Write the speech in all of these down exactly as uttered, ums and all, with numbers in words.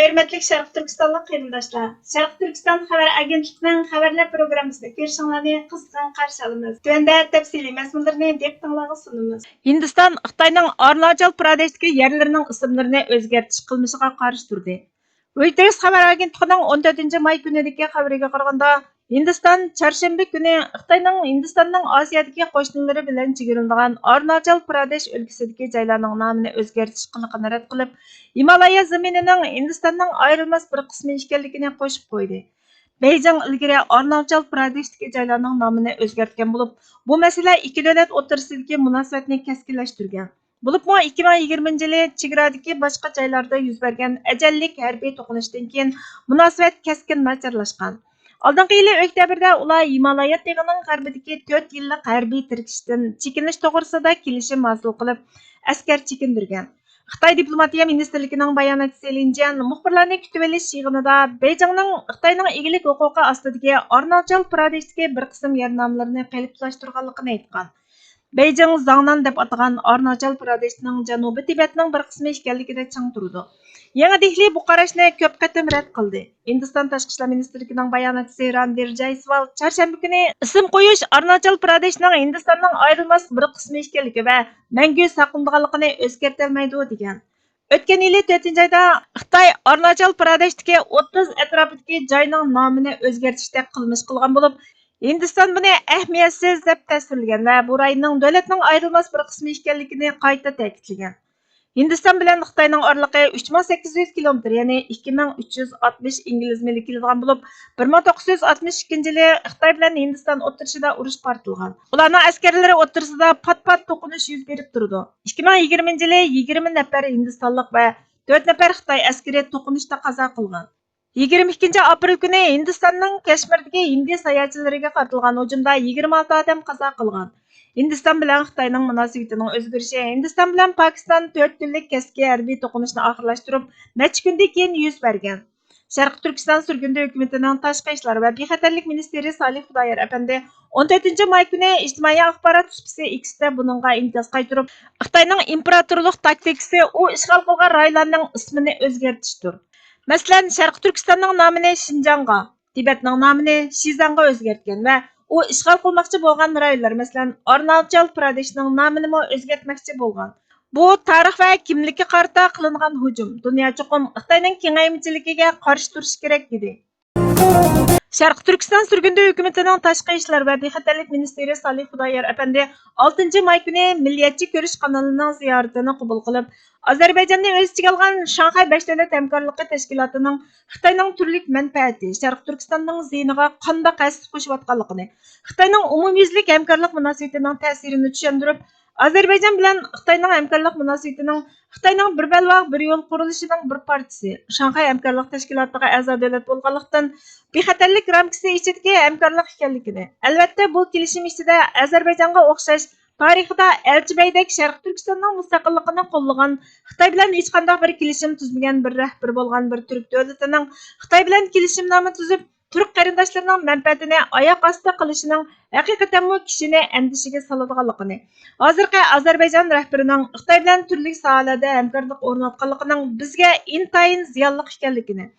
ھۆرمەتلىك شەرقىي تۈركىستانلىق قېرىنداشلار، شەرقىي تۈركىستان خەۋەر ئاگېنتلىقىنىڭ خەۋەرلەر پروگراممىسىنى كۆرۈشۈڭلارنى قىزغىن قارشى ئالىمىز. تۆۋەندە تەپسىلىي مەزمۇنلىرىنى دىققىتىڭلارغا سۇنىمىز. ھىندىستان خىتاينىڭ ئارۇناچال پرادېشتىكى يەرلىرىنىڭ ئىسىملىرىنى ئۆزگەرتىش قىلمىشىغا قارشى تۇردى. رويتېرس خەۋەر ئاگېنتلىقىنىڭ ئون تۆتىنچى ماي كۈنىدىكى خەۋىرىگە قارىغاندا، ھىندىستان چارشەنبە كۈنى خىتاينىڭ ھىندىستاننىڭ ئاسىيادىكى قوشنىلىرى بىلەن چېگرىلىدىغان ئارۇناچال پرادېش ئۆلكىسىدىكى جايلارنىڭ نامىنى ئۆزگەرتىش قىلىقىنى رەت قىلىپ، ھىمالايا زېمىنىنىڭ ھىندىستاننىڭ ئايرىلماس بىر قىسمى ئىكەنلىكىنى قوشۇپ قويدى. بېيجىڭ ئىلگىرى ئارۇناچال پرادېشتىكى جايلارنىڭ نامىنى ئۆزگەرتكەن بولۇپ، بۇ مەسىلە ئىككى دۆلەت ئوتتۇرىسىدىكى مۇناسىۋەتنى كەسكىنلەشتۈرگەن. بولۇپمۇ ئىككى مىڭ يىگىرمىنچى يىلى چېگرادىكى باشقا جايلاردا يۈز بەرگەن ئەجەللىك ھەربىي توقۇنۇشتىن كېيىن مۇناسىۋەت كەسكىن ناچارلاشقان. ئالدىنقى يىلى ئۆكتەبىردە ئۇلار ھىمالايا تېغىنىڭ غەربىدىكى تۆت يىللىق ھەربىي تىركىشىشتىن چېكىنىش توغرىسىدا كېلىشىم ھاسىل قىلىپ، ئەسكەر چېكىندۈرگەن. خىتاي دىپلوماتىيە مىنىستىرلىكىنىڭ باياناتچىسى لىن جيەن مۇخبىرلارنى كۈتۈۋېلىش يىغىنىدا بېيجىڭنىڭ خىتاينىڭ ئىگىلىك ھوقۇقى ئاستىدىكى ئارۇناچال پرادېشتىكى بىر قىسىم يەر ناملىرىنى قېلىپلاشتۇرغانلىقىنى ئېيتقان. بېيجىڭ زاڭنان دەپ ئاتىغان ئارۇناچال پرادېشنىڭ جەنۇبى تىبەتنىڭ بىر قىسمى ئىكەنلىكىدە چىڭ تۇرىدۇ. يېڭى دېھلى بۇ قاراشنى كۆپ قېتىم رەت قىلدى. ھىندىستان تاشقى ئىشلار مىنىستىرلىكىنىڭ باياناتچىسى راندىر جايسۋال چارشەنبە كۈنى ئىسىم قويۇش ئارۇناچال پرادېشنىڭ ھىندىستاننىڭ ئايرىلماس بىر قىسمى ئىكەنلىكى ۋە مەڭگۈ ساقلىنىدىغانلىقىنى ئۆزگەرتەلمەيدۇ، دېگەن. ئۆتكەن يىلى تۆتىنچى ئايدا خىتاي ئارۇناچال پرادېشتىكى ئوتتۇز ئەتراپىدىكى جاينىڭ نامىنى ئۆزگەرتىشتەك قىلمىش قىلغان بولۇپ، ھىندىستان بۇنى ئەھمىيەتسىز دەپ تەسۋىرلىگەن ۋە بۇ رايوننىڭ دۆلەتنىڭ ئايرىلماس بىر قىسمى ئىكەنلىكىنى قايتا تەكىتلىگەن. ھىندىستان بىلەن خىتاينىڭ ئارىلىقى ئۈچ مىڭ سەككىز يۈز كىلومېتىر، يەنى ئىككى مىڭ ئۈچ يۈز ئاتمىش ئىنگلىز مىلى كېلىدىغان بولۇپ، بىر مىڭ توققۇز يۈز ئاتمىش ئىككىنچى يىلى خىتاي بىلەن ھىندىستان ئوتتۇرىسىدا ئۇرۇش پارتلىغان. ئۇلارنىڭ ئەسكەرلىرى ئوتتۇرىسىدا پات-پات توقۇنۇش يۈز بېرىپ تۇرىدۇ. ئىككى مىڭ يىگىرمىنچى يىلى يىگىرمە نەپەر ھىندىستانلىق ۋە تۆت نەپەر خىتاي ئەسكىرى توقۇنۇشتا قازا قىلغان. يىگىرمە ئىككىنچى ئاپرېل كۈنى ھىندىستاننىڭ كەشمىردىكى ھىندى ساياھەتچىلىرىگە قارىتىلغان ھۇجۇمدا يىگىرمە ئالتە ئادەم قازا قىلغان. ھىندىستان بىلەن خىتاينىڭ مۇناسىۋىتىنىڭ ئۆزگىرىشى ھىندىستان بىلەن پاكىستان تۆت كۈنلۈك كەسكى ھەربىي توقۇنۇشنى ئاخىرلاشتۇرۇپ، نەچچە كۈندىن كېيىن يۈز بەرگەن. شەرقىي تۈركىستان سۈرگۈندە ھۆكۈمىتىنىڭ تاشقى ئىشلار ۋە بىخەتەرلىك مىنىستىرى سالىھ خۇدايار ئەپەندى ئون تۆتىنچى ماي كۈنى ئىجتىمائىي ئاخبارات سۇپىسى ئېكستا بۇنىڭغا ئىنكاس قايتۇرۇپ، خىتاينىڭ ئىمپېراتورلۇق تاكتىكىسى ئۇ ئىشغال قىلغان رايونلارنىڭ ئىسمىنى ئۆزگەرتىشتۇر. مەسىلەن، شەرقىي تۈركىستاننىڭ نامىنى شىنجاڭغا، تىبەتنىڭ نامىنى شىزاڭغا ئۆزگەرتكەن ۋە ئۇ ئىشغال قىلماقچى بولغان رايونلار، مەسىلەن، ئارۇناچال پرادېشنىڭ نامىنىمۇ ئۆزگەرتمەكچى بولغان. بۇ تارىخ ۋە كىملىككە قارىتا قىلىنغان ھۇجۇم. دۇنيا چوقۇم خىتاينىڭ كېڭەيمىچىلىكىگە قارشى تۇرۇشى كېرەك، دېدى. شەرقىي تۈركىستان سۈرگۈندە ھۆكۈمىتىنىڭ تاشقى ئىشلار ۋە بىخەتەرلىك مىنىستىرى سالىھ خۇدايار ئەپەندى ئالتىنچى ماي كۈنى مىللىيەتچى كۆرۈش قانىلىنىڭ زىيارىتىنى قوبۇل قىلىپ، ئازەربەيجاننى ئۆز ئىچىگە ئالغان شاڭخەي بەش دۆلەت ھەمكارلىقى تەشكىلاتىنىڭ خىتاينىڭ تۈرلۈك مەنپەئەتى، شەرقىي تۈركىستاننىڭ زىيىنىغا قانداق ھەسسە قوشۇۋاتقانلىقىنى، خىتاينىڭ ئومۇميۈزلۈك ھەمكارلىق مۇناسىۋىتىنىڭ تەسىرىنى چۈشەندۈرۈپ، ئازەربەيجان بىلەن خىتاينىڭ ھەمكارلىق مۇناسىۋىتىنىڭ خىتاينىڭ بىر بەلباغ، بىر يول قۇرۇلۇشىنىڭ بىر پارچىسى، شاڭخەي ھەمكارلىق تەشكىلاتىغا ئەزا دۆلەت بولغانلىقتىن، بىخەتەرلىك رامكىسى ئىچىدىكى ھەمكارلىق ئىكەنلىكىنى، ئەلۋەتتە، بۇ كېلىشىم ئىچىدە ئەزەربەيجانغا ئوخشاش تارىخىدا ئەلچىبەيدەك شەرقىي تۈركىستاننىڭ مۇستەقىللىقىنى قوللىغان، خىتاي بىلەن ھېچقانداق بىر كېلىشىم تۈزمىگەن بىر رەھبىرى بولغان بىر تۈرك دۆلىتىنىڭ خىتاي بىلەن كېلىشىمنامە تۈزۈپ، تۈرك قېرىنداشلىرىنىڭ مەنپەئەتىنى ئاياق ئاستى قىلىشىنىڭ ھەقىقەتەنمۇ كىشىنى ئەندىشىگە سالىدىغانلىقىنى، ھازىرقى ئازەربەيجان رەھبىرىنىڭ خىتاي بىلەن تۈرلۈك ساھەلەردە ھەمكارلىق ئورناتقانلىقىنىڭ بىزگە ئىنتايىن زىيانلىق ئىكەنلىكىنى،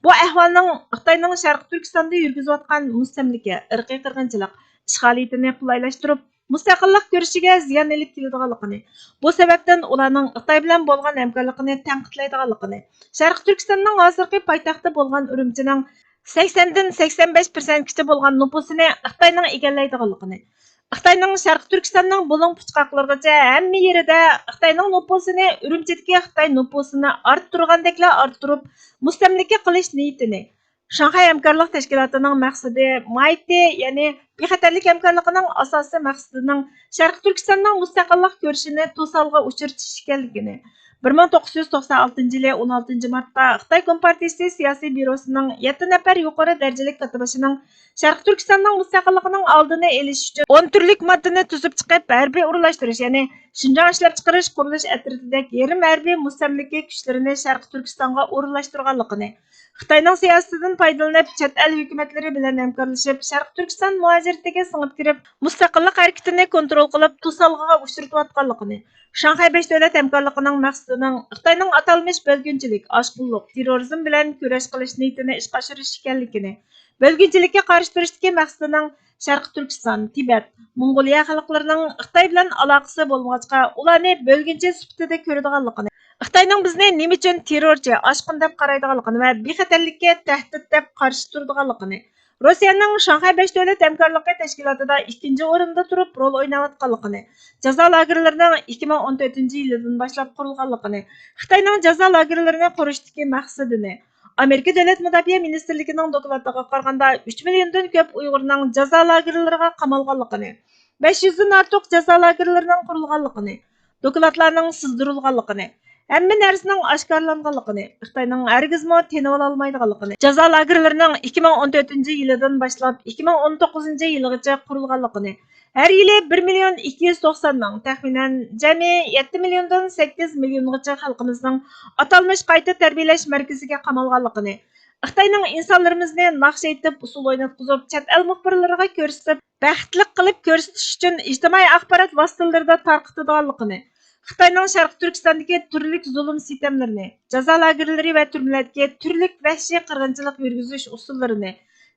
بۇ ئەھۋالنىڭ خىتاينىڭ شەرقىي تۈركىستاندا يۈرگۈزۈۋاتقان مۇستەملىكە، ئىرقىي قىرغىنچىلىق، ئىشغالىيىتىنى قولايلاشتۇرۇپ، مۇستەقىللىق كۈرىشىگە زىيان ئېلىپ كېلىدىغانلىقىنى، بۇ سەۋەبتىن ئۇلارنىڭ خىتاي بىلەن بولغان ھەمكارلىقىنى تەنقىدلەيدىغانلىقىنى، شەرقىي تۈركىستاننىڭ ھازىرقى پايتەختى بولغان ئۈرۈمچىنىڭ سەكسەندىن سەكسەن بەش پىرسەنتكىچە بولغان نوپۇسىنى خىتاينىڭ ئىگىلەيدىغانلىقىنى، خىتاينىڭ شەرقىي تۈركىستاننىڭ بۇلۇڭ پۇچقاقلىرىغىچە ھەممە يېرىدە خىتاينىڭ نوپۇسىنى ئۈرۈمچىدىكى خىتاي نوپۇسىنى ئارتتۇرغاندەكلا ئارتتۇرۇپ، مۇستەملىكە قىلىش نىيىتىنى، شاڭخەي ھەمكارلىق تەشكىلاتىنىڭ مەقسىتى مايتى، يەنى بىخەتەرلىك ھەمكارلىقىنىڭ ئاساسىي مەقسىتىنىڭ شەرقىي تۈركىستاننىڭ مۇستەقىللىق كۈرىشىنى توسالغۇ ئۇچرىتىش ئىكەنلىكىنى، بىر مىڭ توققۇز يۈز توقسان ئالتىنچى يىلى ئون ئالتىنچى مارتتا خىتاي كومپارتىيىسى سىياسىي بيۇروسىنىڭ يەتتە نەپەر يۇقىرى دەرىجىلىك كاتتىباشىنىڭ شەرقىي تۈركىستاننىڭ مۇستەقىللىقىنىڭ ئالدىنى ئېلىش ئۈچۈن ئون تۈرلۈك ماددىنى تۈزۈپ چىقىپ، ھەربىي ئورۇنلاشتۇرۇش، يەنى شىنجاڭ ئىشلەپچىقىرىش قۇرۇلۇش ئەترىتىدەك يېرىم ھەربىي مۇستەملىكە كۈچلىرىنى شەرقىي تۈركىستانغا ئورۇنلاشتۇرغانلىقىنى، خىتاينىڭ سىياسىتىدىن پايدىلىنىپ، چەت ئەل ھۆكۈمەتلىرى بىلەن ھەمكارلىشىپ، شەرقىي تۈركىستان مۇھاجىرىتىگە سىڭىپ كىرىپ، مۇستەقىللىق ھەرىكىتىنى كونترول قىلىپ، توسالغۇغا ئۇچرىتىۋاتقانلىقىنى، شاڭخەي بەش دۆلەت ھەمكارلىقىنىڭ مەقسىتىنىڭ خىتاينىڭ ئاتالمىش بۆلگۈنچىلىك، ئاشقۇنلۇق، تېررورىزم بىلەن كۈرەش قىلىش نىيىتىنى ئىشقا ئاشۇرۇش ئىكەنلىكىنى، بۆلگۈنچىلىككە قارشى تۇرۇشتىكى مەقسىتىنىڭ شەرقىي تۈركىستان، تىبەت، موڭغۇلىيە خەلقلىرىنىڭ خىتاي بىلەن ئالاقىسى بولمىغاچقا، ئۇلارنى بۆلگۈنچى سۈپىتىدە كۆرىدىغانلىقىنى، خىتاينىڭ بىزنى نېمە ئۈچۈن تېررورچى، ئاشقۇن دەپ قارايدىغانلىقىنى ۋە بىخەتەرلىككە تەھدىت دەپ قارشى تۇرىدىغانلىقىنى، روسىيەنىڭ شاڭخەي بەش دۆلەت ھەمكارلىقى تەشكىلاتىدا ئىككىنچى ئورۇندا تۇرۇپ رول ئويناۋاتقانلىقىنى، جازا لاگېرلىرىنىڭ ئىككى مىڭ ئون تۆتىنچى يىلىدىن باشلاپ قۇرۇلغانلىقىنى، خىتاينىڭ جازا لاگېرلىرىنى قۇرۇشتىكى مەقسىتىنى، ئامېرىكا دۆلەت مۇداپىئە مىنىستىرلىكىنىڭ دوكلاتىغا قارىغاندا، ئۈچ مىليوندىن كۆپ ئۇيغۇرنىڭ جازا لاگېرلىرىغا قامالغانلىقىنى، بەش يۈزدىن ئارتۇق جازا لاگېرلىرىنىڭ قۇرۇلغانلىقىنى، دوكلاتلارنىڭ سىزدۇرۇلغانلىقىنى، ھەممە نەرسىنىڭ ئاشكارىلانغانلىقىنى، خىتاينىڭ ھەرگىزمۇ تېنىۋالالمايدىغانلىقىنى، جازا لاگېرلىرىنىڭ ئىككى مىڭ ئون تۆتىنچى يىلىدىن باشلاپ ئىككى مىڭ ئون توققۇزىنچى يىلىغىچە قۇرۇلغانلىقىنى، ھەر يىلى بىر مىليون ئىككى يۈز توقسان مىڭ، تەخمىنەن جەمئىي يەتتە مىليوندىن سەككىز مىليونغىچە خەلقىمىزنىڭ ئاتالمىش قايتا تەربىيەلەش مەركىزىگە قامالغانلىقىنى، خىتاينىڭ ئىنسانلىرىمىزنى ناخشا ئېيتىپ، ئۇسسۇل ئويناتقۇزۇپ، چەت ئەل مۇخبىرلىرىغا كۆرسىتىپ، بەختلىك قىلىپ كۆرسىتىش ئۈچۈن ئىجتىمائىي ئاخبارات ۋاسىتىلىرىدا تارقىتىدىغانلىقىنى، خىتاينىڭ شەرقىي تۈركىستاندىكى تۈرلۈك زۇلۇم سىتەملىرىنى، جازا لاگېرلىرى ۋە تۈرمىلەردىكى تۈرلۈك ۋەھشىي قىرغىنچىلىق يۈرگۈزۈش ئۇسۇللىرىنى،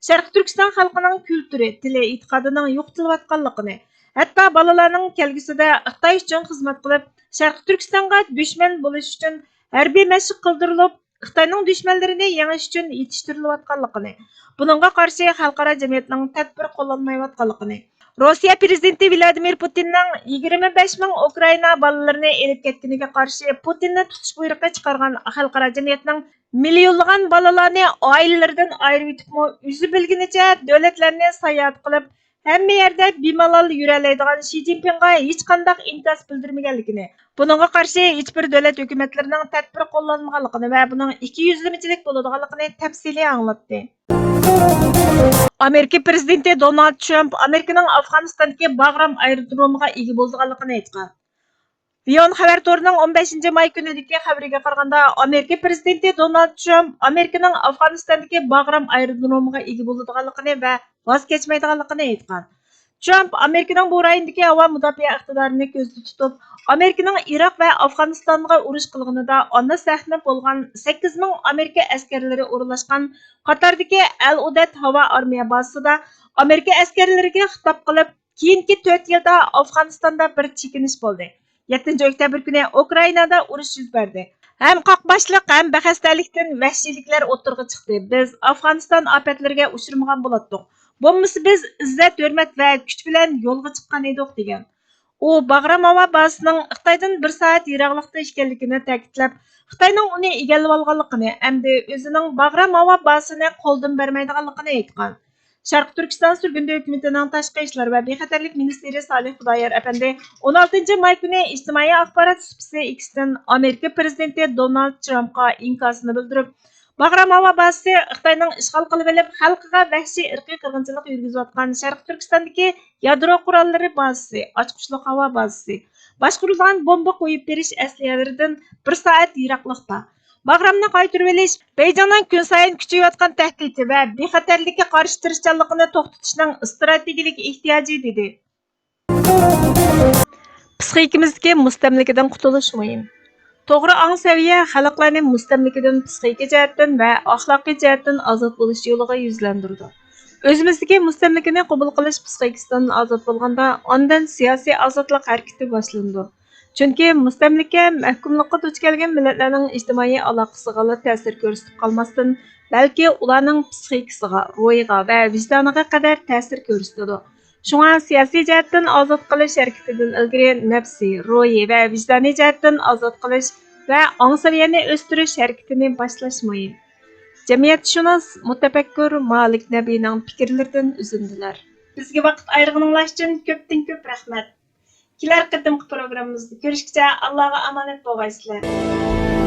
شەرقىي تۈركىستان خەلقىنىڭ كۈلتۈرى، تىلى، ئېتىقادىنىڭ يوقىتىلىۋاتقانلىقىنى، ھەتتا بالىلارنىڭ كەلگۈسىدە خىتاي ئۈچۈن خىزمەت قىلىپ، شەرقىي تۈركىستانغا دۈشمەن بولۇش ئۈچۈن ھەربىي مەشىق قىلدۇرۇلۇپ، خىتاينىڭ دۈشمەنلىرىنى يېڭىش ئۈچۈن يېتىشتۈرۈلۈۋاتقانلىقىنى، بۇنىڭغا قارشى خەلقئارا جەمئىيەتنىڭ تەدبىر قوللانمايۋاتقانلىقىنى، روسىيە پىرېزىدېنتى ۋلادىمىر پۇتىننىڭ يىگىرمە بەش مىڭ ئۇكرائىنا بالىلىرىنى ئېلىپ كەتكىنىگە قارشى پۇتىننى تۇتۇش بۇيرۇقى چىقارغان خەلقئارا جەمئىيەتنىڭ مىليونلىغان بالىلارنى ئائىلىلىرىدىن ئايرىۋېتىپمۇ، ئۆزى بىلگىنىچە دۆلەتلەرنى ساياھەت قىلىپ، ھەممە يەردە بىمالال يۈرەلەيدىغان شى جىنپىڭغا ھېچقانداق ئىنكاس بىلدۈرمىگەنلىكىنى، بۇنىڭغا قارشى ھېچبىر دۆلەت ھۆكۈمەتلىرىنىڭ تەدبىر قوللانمىغانلىقىنى ۋە بۇنىڭ ئىككى يۈزلىمىچىلىك بولىدىغانلىقىنى تەپسىلىي ئاڭلاتتى. ئامېرىكا پىرېزىدېنتى دونالد ترامپ ئامېرىكىنىڭ ئافغانىستاندىكى باغرام ئايرودرومىغا ئىگە بولىدىغانلىقىنى ئېيتقان. لىئون خەۋەر تورىنىڭ ئون بەشىنچى ماي كۈنىدىكى خەۋىرىگە قارىغاندا، ئامېرىكا پىرېزىدېنتى دونالد ترامپ ئامېرىكىنىڭ ئافغانىستاندىكى باغرام ئايرودرومىغا ئىگە بولىدىغانلىقىنى ۋە ۋاز كەچمەيدىغانلىقىنى ئېيتقان. ترامپ ئامېرىكىنىڭ بۇ رايوندىكى ھاۋا مۇداپىئە ئىقتىدارىنى كۆزدە تۇتۇپ، ئامېرىكىنىڭ ئىراق ۋە ئافغانىستانغا ئۇرۇش قىلغىنىدا ئانا سەھنە بولغان سەككىز مىڭ ئامېرىكا ئەسكەرلىرى ئورۇنلاشقان قاتاردىكى ئەل ئۇدەد ھاۋا ئارمىيە بازىسىدا ئامېرىكا ئەسكەرلىرىگە خىتاب قىلىپ، كېيىنكى تۆت يىلدا ئافغانىستاندا بىر چېكىنىش بولدى. يەتتىنچى ئۆكتەبىر كۈنى ئۇكرائىنادا ئۇرۇش يۈز بەردى. ھەم قاقباشلىق، ھەم بىخەستەلىكتىن ۋەھشىيلىكلەر ئوتتۇرىغا چىقتى. بىز ئافغانىستان ئاپەتلىرىگە ئۇچرىمىغان بولاتتۇق. بولمىسا بىز ئىززەت، ھۆرمەت ۋە كۈچ بىلەن يولغا چىققان ئىدۇق، دېگەن. ئۇ باغرام ھاۋا بازىسىنىڭ خىتايدىن بىر سائەت يىراقلىقتا ئىكەنلىكىنى تەكىتلەپ، خىتاينىڭ ئۇنى ئىگىلىۋالغانلىقىنى، ئەمدى ئۆزىنىڭ باغرام ھاۋا بازىسىنى قولدىن بەرمەيدىغانلىقىنى ئېيتقان. شەرقىي تۈركىستان سۈرگۈندە ھۆكۈمىتىنىڭ تاشقى ئىشلار ۋە بىخەتەرلىك مىنىستىرى سالىھ خۇدايار ئەپەندى ئون ئالتىنچى ماي كۈنى ئىجتىمائىي ئاخبارات سۇپىسى ئېكستىن ئامېرىكا پىرېزىدېنتى دونالد ترامپقا ئىنكاسىنى بىلدۈرۈپ، باغرام ھاۋا بازىسى خىتاينىڭ ئىشغال قىلىۋېلىپ، خەلقىگە ۋەھشىي ئىرقىي قىرغىنچىلىق يۈرگۈزۈۋاتقان شەرقىي تۈركىستاندىكى يادرو قوراللىرى بازىسى، ئاچقۇچلۇق ھاۋا بازىسى، باشقۇرۇلىدىغان بومبا قويۇپ بېرىش ئەسلىھەلىرىدىن بىر سائەت يىراقلىقتا، باغرامنى قايتۇرۇۋېلىش بېيجىڭنىڭ كۈنسايىن كۈچىيىۋاتقان تەھدىتى ۋە بىخەتەرلىككە قارشى تىرىشچانلىقىنى توختىتىشنىڭ ئىستراتېگىيىلىك ئېھتىياجى، دېدى. پىسخىكىمىزدىكى مۇستەملىكىدىن قۇتۇلۇش مۇھىم. توغرا ئاڭ سەۋىيە خەلقلەرنى مۇستەملىكىدىن پىسخىكا جەھەتتىن ۋە ئەخلاقىي جەھەتتىن ئازاد بولۇش يولىغا يۈزلەندۈرىدۇ. ئۆزىمىزدىكى مۇستەملىكىنى قوبۇل قىلىش پىسخىكىسىدىن ئازاد بولغاندا، ئاندىن سىياسىي ئازادلىق ھەرىكىتى باشلىنىدۇ. چۈنكى مۇستەملىكە، مەھكۇملۇققا دۇچ كەلگەن مىللەتلەرنىڭ ئىجتىمائىي ئالاقىسىغىلا تەسىر كۆرسىتىپ قالماستىن، بەلكى ئۇلارنىڭ پىسخىكىسىغا، روھىغا ۋە ۋىجدانىغا قەدەر تەسىر كۆرسىتىدۇ. شۇڭا سىياسىي جەھەتتىن ئازاد قىلىش ھەرىكىتىدىن ئىلگىرى نەپسىي، روھىي ۋە ۋىجدانىي جەھەتتىن ئازاد قىلىش ۋە ئاڭ سەۋىيەنى ئۆستۈرۈش ھەرىكىتىنى باشلاش مۇھىم. جەمئىيەتشۇناس، مۇتەپەككۇر مالىك نەبىنىڭ پىكىرلىرىدىن ئۈزۈندىلەر. بىزگە ۋاقىت ئايرىغىنىڭلار ئۈچۈن كۆپتىن كۆپ رەھمەت. كېلەر قېتىمقى پروگراممىمىزدا كۆرۈشكىچە ئاللاغا ئامانەت بولغايسىلەر.